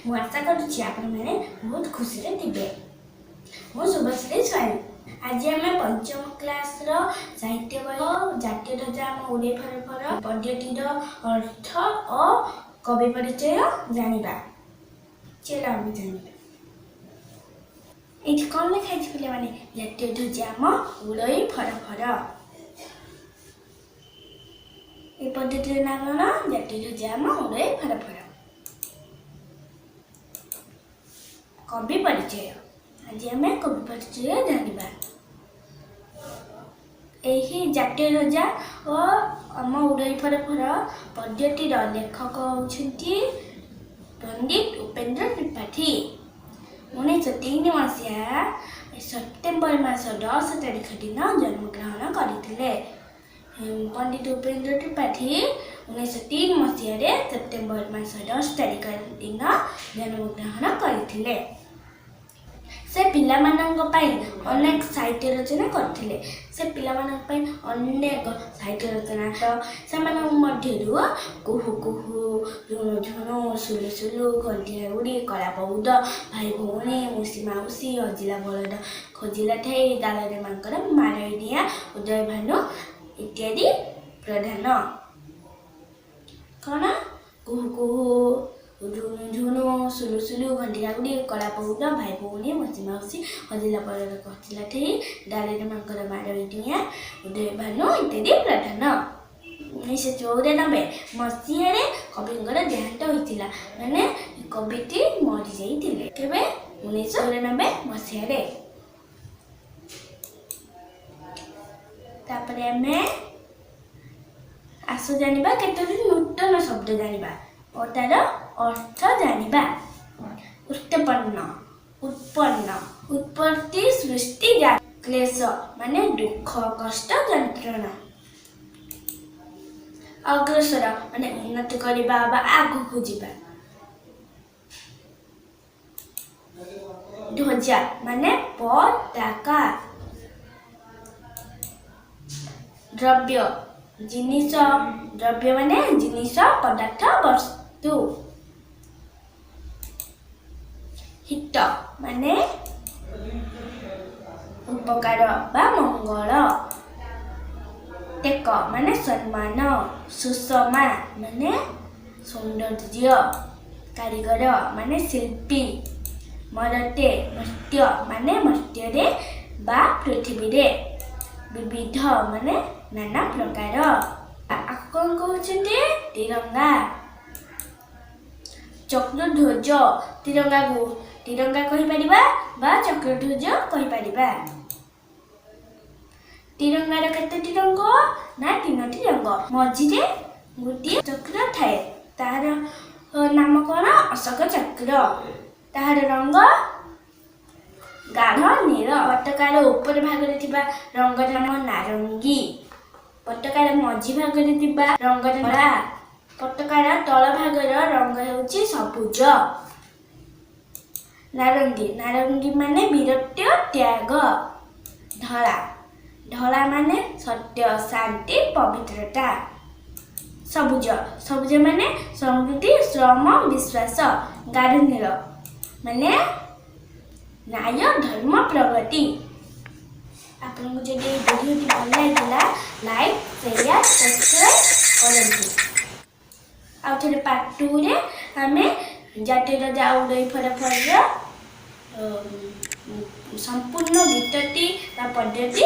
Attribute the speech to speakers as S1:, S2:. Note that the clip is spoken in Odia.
S1: ମୁଁ ଆଶା କରୁଛି ଆପଣମାନେ ବହୁତ ଖୁସିରେ ଥିବେ। ମୁଁ ଶୁଭଶ୍ରୀ ସ୍ୱାଇଁ। ଆଜି ଆମେ ପଞ୍ଚମ କ୍ଲାସ୍ର ସାହିତ୍ୟ ବହି ଜାତୀୟ ଧ୍ୱଜା ଆମ ଉଡ଼େଇ ଫର ଫର ପଦ୍ୟଟିର ଅର୍ଥ ଓ କବି ପରିଚୟ ଜାଣିବା। ଚାଲ ଆମେ ଜାଣିବା। ଏଇଠି କ'ଣ ଲେଖା ହେଇଛି ପିଲାମାନେ? ଜାତୀୟ ଧ୍ୱଜା ଆମ ଉଡ଼େଇ ଫର ଫର। ଏ ପଦ୍ୟଟିର ନାଁ କ'ଣ? ଜାତୀୟ ଧ୍ୱଜା ଆମ ଉଡ଼େଇ ଫର ଫର। କବି ପରିଚୟ। ଆଜି ଆମେ କବି ପରିଚୟ ଜାଣିବା। ଏହି ଜାତୀୟ ଧ୍ୱଜା ଓ ଆମ ଉଡ଼େଇ ଫର ଫର ପଦ୍ୟଟିର ଲେଖକ ହେଉଛନ୍ତି ପଣ୍ଡିତ ଉପେନ୍ଦ୍ର ତ୍ରିପାଠୀ। 1903 ମସିହା ସେପ୍ଟେମ୍ବର ମାସ 10 ତାରିଖ ଦିନ ଜନ୍ମଗ୍ରହଣ କରିଥିଲେ। ପଣ୍ଡିତ ଉପେନ୍ଦ୍ର ତ୍ରିପାଠୀ 1903 ମସିହାରେ ସେପ୍ଟେମ୍ବର ମାସ 10 ତାରିଖ ଦିନ ଜନ୍ମଗ୍ରହଣ କରିଥିଲେ। ସେ ପିଲାମାନଙ୍କ ପାଇଁ ଅନେକ ସାହିତ୍ୟ ରଚନା କରିଥିଲେ। ସେ ପିଲାମାନଙ୍କ ପାଇଁ ଅନେକ ସାହିତ୍ୟ ରଚନା, ସେମାନଙ୍କ ମଧ୍ୟରୁ କୁହୁ କୁହୁ, ଝୁଣୁ ଝୁଣୁ, ସୁଲୁ ସୁଲୁ, ଘଣ୍ଟିଆ ଗୁଡ଼ି, କଳା ବଉଦ, ଭାଇ ଭଉଣୀ, ମୁସି ମାଉସୀ, ହଜିଲା ବଳଦ ଖୋଜିଲା ଠେଇ, ଦାଳରେ ମାଙ୍କର ମାରଇ ଡିଆଁ, ଉଦୟ ଭାନୁ ଇତ୍ୟାଦି ପ୍ରଧାନ। କ'ଣ? କୁହୁ କୁହୁ, ଝୁଣୁ ଝୁଣୁ, ସୁଲୁ ସୁଲୁ, ଘଣ୍ଟିଆ ଗୁଡ଼ି, କଳା ବଉଦ, ଭାଇ ଭଉଣୀ, ମସି ମାଉସୀ, ହଜିଲା ବଳଦ ଖୋଜିଲା ଠେଇ, ଦାଳରେ ମାଙ୍କର ମାରଇ ଡିଆଁ, ଉଦୟ ଭାନୁ ଇତ୍ୟାଦି ପ୍ରଧାନ। 1994 ମସିହାରେ କବିଙ୍କର ଦେହାନ୍ତ ହୋଇଥିଲା, ମାନେ କବିଟି ମରିଯାଇଥିଲେ। କେବେ? 1994 ମସିହାରେ। ତାପରେ ଆମେ ଆସ ଜାଣିବା, କେତୋଟି ନୂତନ ଶବ୍ଦ ଜାଣିବା ଓ ତାର ଅର୍ଥ ଜାଣିବା। ଉତ୍ପନ୍ନ, ଉତ୍ପନ୍ନ, ଉତ୍ପତ୍ତି, ସୃଷ୍ଟି। କ୍ଲେଶ ମାନେ ଦୁଃଖ, କଷ୍ଟ, ଯନ୍ତ୍ରଣା। ଅଗ୍ରସର ମାନେ ଉନ୍ନତି କରିବା ବା ଆଗକୁ ଯିବା। ଧ୍ୱଜା ମାନେ ପତାକା। ଦ୍ରବ୍ୟ, ଜିନିଷ। ଦ୍ରବ୍ୟ ମାନେ ଜିନିଷ, ପଦାର୍ଥ, ବସ୍ତୁ। ହିତ ମାନେ ଉପକାର ବା ମଙ୍ଗଳ। ଟେକ ମାନେ ସମ୍ମାନ। ସୁଷମା ମାନେ ସୌନ୍ଦର୍ଯ୍ୟ। କାରିଗର ମାନେ ଶିଳ୍ପୀ। ମରତେ, ମର୍ତ୍ତ୍ୟ ମାନେ ମର୍ତ୍ତ୍ୟରେ ବା ପୃଥିବୀରେ। ବିବିଧ ମାନେ ନାନା ପ୍ରକାର। ଆକୁ କ'ଣ କହୁଛନ୍ତି? ତିରଙ୍ଗା। ଚକ୍ରଧ୍ୱଜ। ତିରଙ୍ଗାକୁ ତିରଙ୍ଗା କହିପାରିବା ବା ଚକ୍ରଧ୍ୱଜ କହିପାରିବା। ତିରଙ୍ଗାର କେତୋଟି ରଙ୍ଗ? ନା, ତିନୋଟି ରଙ୍ଗ। ମଝିରେ ଗୋଟିଏ ଚକ୍ର ଥାଏ, ତାହାର ନାମ କ'ଣ? ଅଶୋକ ଚକ୍ର। ତାହାର ରଙ୍ଗ ଗାଢ଼ ନୀଳ। ପତାକାର ଉପର ଭାଗରେ ଥିବା ରଙ୍ଗର ନାମ ନାରଙ୍ଗୀ। ପତାକାର ମଝି ଭାଗରେ ଥିବା ରଙ୍ଗର ଧଳା। ପତାକାର ତଳ ଭାଗର ରଙ୍ଗ ହେଉଛି ସବୁଜ। ନାରଙ୍ଗୀ, ନାରଙ୍ଗୀ ମାନେ ବୀରତ୍ୱ, ତ୍ୟାଗ। ଧଳା, ଧଳା ମାନେ ସତ୍ୟ, ଶାନ୍ତି, ପବିତ୍ରତା। ସବୁଜ, ସବୁଜ ମାନେ ସମୃଦ୍ଧି, ଶ୍ରମ, ବିଶ୍ୱାସ। ଗାଢ଼ ନୀଳ ମାନେ ନ୍ୟାୟ, ଧର୍ମ, ପ୍ରଗତି। ଆପଣଙ୍କୁ ଯଦି ଏଇ ଭିଡ଼ିଓଟି ଭଲ ଲାଗିଲା, ଲାଇକ୍, ସେୟାର, ସବସ୍କ୍ରାଇବ୍ କରନ୍ତୁ। ଆଉ ଥରେ ପାର୍ଟ 2ରେ ଆମେ ଜାତୀୟ ଧ୍ୱଜା ଉଡ଼େଇ ଫର ଫରର ସମ୍ପୂର୍ଣ୍ଣ ଗୀତଟି ବା ପଦ୍ୟଟି